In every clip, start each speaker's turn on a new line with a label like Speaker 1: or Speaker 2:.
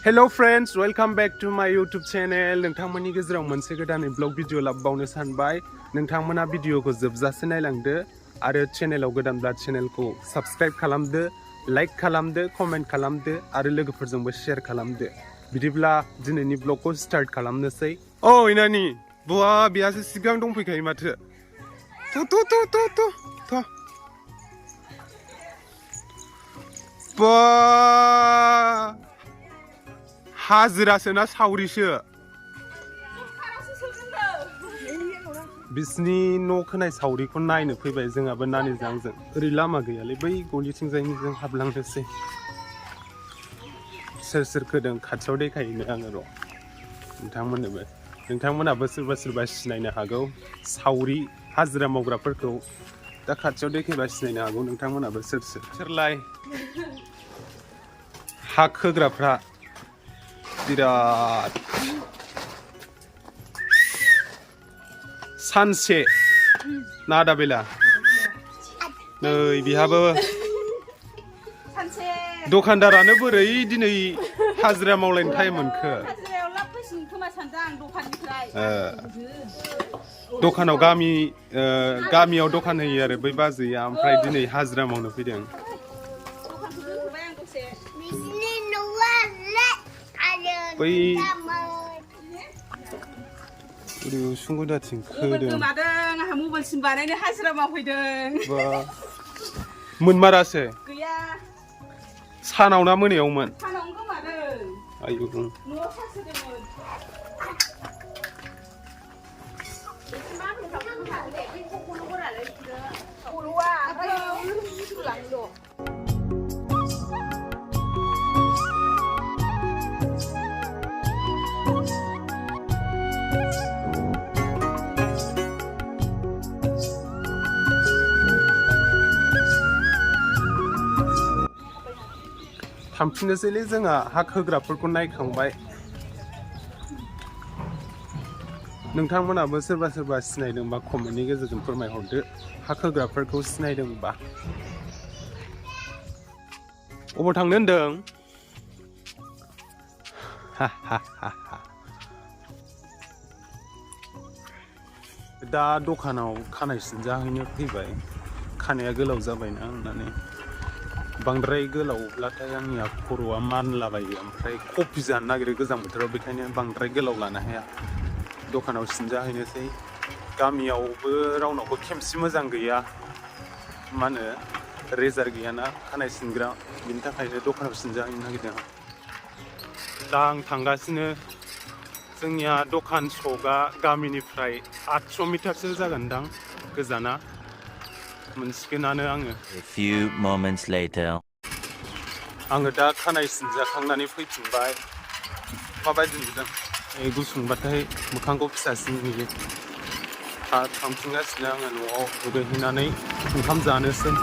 Speaker 1: Hello friends, welcome back to my YouTube channel. नोंथांमोननि गेजेराव मोनसे गोदानै ब्लग भिडिअ लाबोबावनो सानबाय। नोंथांमोना भिडिअखौ जोबजासे नायलांदो आरो चेनेलाव गोदानब्ला चेनेलखौ साबस्क्राइब खालामदो, लाइक खालामदो, कमेन्ट खालामदो आरो लोगोफोरजोंबो शेयार खालामदो। बिदिब्ला दिनैनि ब्लगखौ स्टार्ट खालामनोसै। ओइ नानि, बहा बेयासो सिगां दंफैखायो माथो। बा हाजिरासो ना सावरिसो बिसनि न' खोनाय सावरिखौ नायनो फैबाय जोंहाबो नानिजों आंजों। ओरै लामा गैयालै, बै गलिथिंजायनिजों हाबलांनोसै। सोर सोर खोदों खाथियाव देखायनो आङो र'। नोंथांमोनाबो सोरबा सिनायनो हागौ सावरि हाजिरा मावग्राफोरखौ। दा खाथियाव देखायबा सिनायनो हागौ नोंथांमोनाबो सोरलाय हा खोग्राफ्रा बिराद सानसे नादा बेला नै बिहाबो दखानदारानो बोरै दिनै हाजिरा मावलायनो टाइम मोनखो। दखानाव गामियाव दखान होयो आरो बै बाजैया, ओमफ्राय दिनै हाजिरा मावनो फैदों। बै उसुंगुदाथिं खोदों।
Speaker 2: आंहा मबाइलसिम बानायनो हाजिरा मावफैदों।
Speaker 1: मोनमारासो
Speaker 2: गैया।
Speaker 1: सानाव ना मोनायावमोन?
Speaker 2: सानावनो गोमादों।
Speaker 1: आयु
Speaker 2: न'आव सार्ज होदोंमोन।
Speaker 1: थांफिननोसैलै जोंहा हा खोग्राफोरखौ नायखांबाय। नोंथांमोनाबो सोरबा सिनायदोंबा कमेन्टनि गेजेरजों फोरमायहरदो, हा खोग्राफोरखौ सिनायदोंबा। अबाव थांनो होनदों? दा दखानाव खानाय सिनजाहैनो फैबाय। खानाया गोलाव जाबायना होननानै। बांद्राय गोलावब्लाथाय आंनिया खर'आ मानलाबायो, ओमफ्राय कफि जानो नागिरो गोजां बोथोराव, बेखायनो बांद्राय गोलाव लानो हाया। दखानाव सिनजाहैनोसै। गामियावबो रावनावबो खेमसि मोजां गैया, मा होनो रेजार गैयाना खानाय सिनग्रा, बिनि थाखायनो दखानाव सिनजाहैनो नागिरदों। दा आं थांगासिनो। जोंनिया दखान सकआ गामिनिफ्राय 800 मिटारसो जागोनदां गोजाना। मोनसिगोनानो आङो।
Speaker 3: A few moments later.
Speaker 1: आङो दा खानाय सिनजाखांनानै फैफिनबाय। माबायदि नुदों? गुसुंबाथाय मोखांखौ फिसासिन नुयो। थांफिनगासिनो आङो न'आव दुगैहैनानै ओंखाम जानोसै।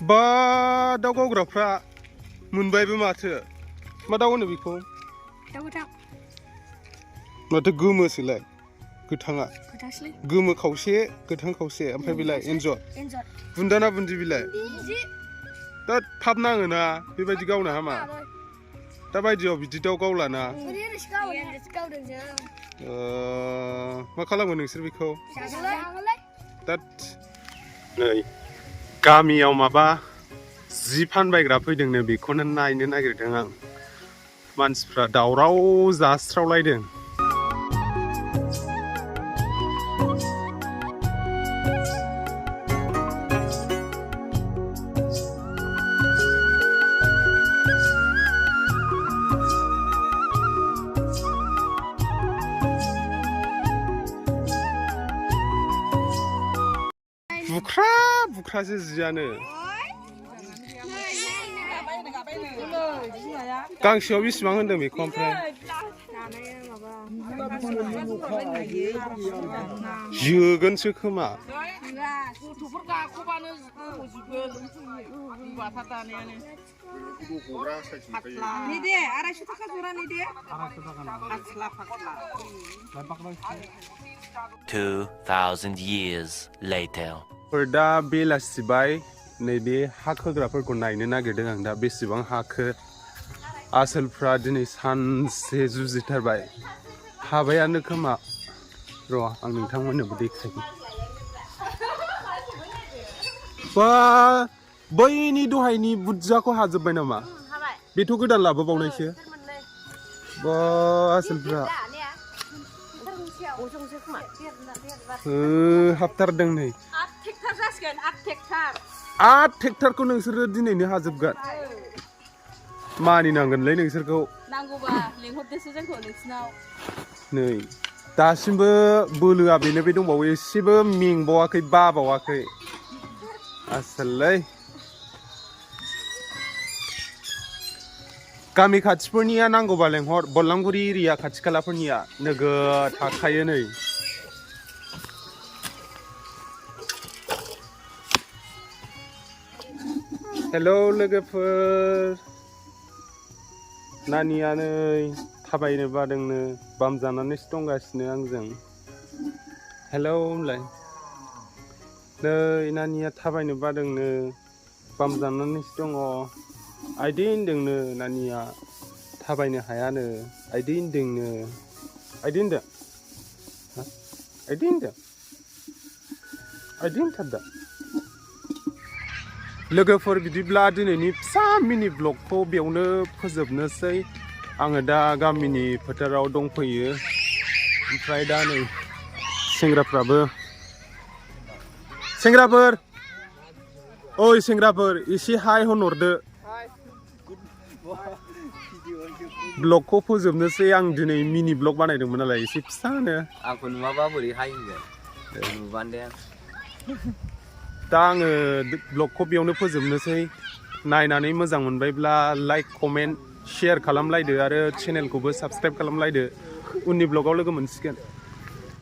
Speaker 1: बा दाउ गावग्राफ्रा मोनबायबो माथो। मा दाउ होनो बेखौ?
Speaker 4: दाउ गोथां।
Speaker 1: माथो गोमोसोलाय गोथाङा? गोमो खावसे गोथां खावसे, ओमफ्राय बेलाय एन्जर। बुन्दाना बुन्दि बिलाय? दा थाब नाङोना बेबायदि गावनो हामा। दा बायदियाव बिदि दाउ गावलाना। मा खालामो नोंसोर बेखौ? दा नै गामियाव माबा जि फानबायग्रा फैदोंनो, बेखौनो नायनो नागिरदों आं। मानसिफ्रा दावराव जास्रावलायदों। बुख्रासो जियानो। गांसेयाव बेसेबां होनदों बेखौ ओमफ्राय? जोगोनसो खोमा
Speaker 2: गथ'फोर गाखोबानो गजोबगोन बाथा दानायानो नै दे 250 थाखा जरा नै दे
Speaker 3: 2,000 years later.
Speaker 1: दा बेलासिबाय नैबे हा खोग्राफोरखौ नायनो नागिरदों आं दा बेसेबां हाखो आसोलफ्रा दिनै सानसे जुजिथारबाय हाबायानो खोमा र' आं नोंथांमोननोबो देखायो बा बैनि दहायनि बुदजाखौ हाजोब्बाय नामा बेथ' गोदान लाबोबावनायसो बा आसोलफ्रा हाबथारदों नै
Speaker 2: 8 हेक्टार जासिगोन 8 हेक्टार
Speaker 1: 8 हेक्टारखौ नोंसोरो दिनैनो हाजोबगोन मानिनांगोनलै नोंसोरखौ
Speaker 2: नांगौबा लेंहरदोसो जोंखौ नोंसिनाव
Speaker 1: नै दासिमबो बोलोआ बेनो बे दंबावो एसेबो मेंबावाखै बाबावाखै आसोललै गामि खाथिफोरनिया नांगौबा लेंहर बल्लांगुरि एरिया खाथि खालाफोरनिया नोगोद थाखायो नै हेलौ लोगोफोर नानिया नै थाबायनो बादोंनो बाम जानानैसो दंगासिनो आंजों हेलौ होनलाय नै नानिया थाबायनो बादोंनो बाम जानानैसो दङ आइदै होनदोंनो नानिया थाबायनो हायानो आइदै होनदोंनो आइदै होनदों आइदै होनदों आइदै होनथारदों लोगोफोर बिदिब्ला दिनैनि फिसा मिनि ब्लगखौ बेयावनो फोजोबनोसै आङो दा गामिनि फोथाराव दंफैयो ओमफ्राय दा नै सेंग्राफोर ओइ सेंग्राफोर एसे हाय होनहरदो ब्लगखौ फोजोबनोसै आं दिनै मिनि ब्लग बानायदोंमोन नालाय एसे फिसानो
Speaker 4: आंखौ नुवाबा बोरै हाय होनगोन नुबानो दे
Speaker 1: दा आङो ब्लगखौ बेयावनो फोजोबनोसै नायनानै मोजां मोनबायब्ला लाइक कमेन्ट शेयार खालामलायदो आरो चेनेलखौबो साबस्क्राइब खालामलायदो उननि ब्लगाव लोगो मोनसिगोन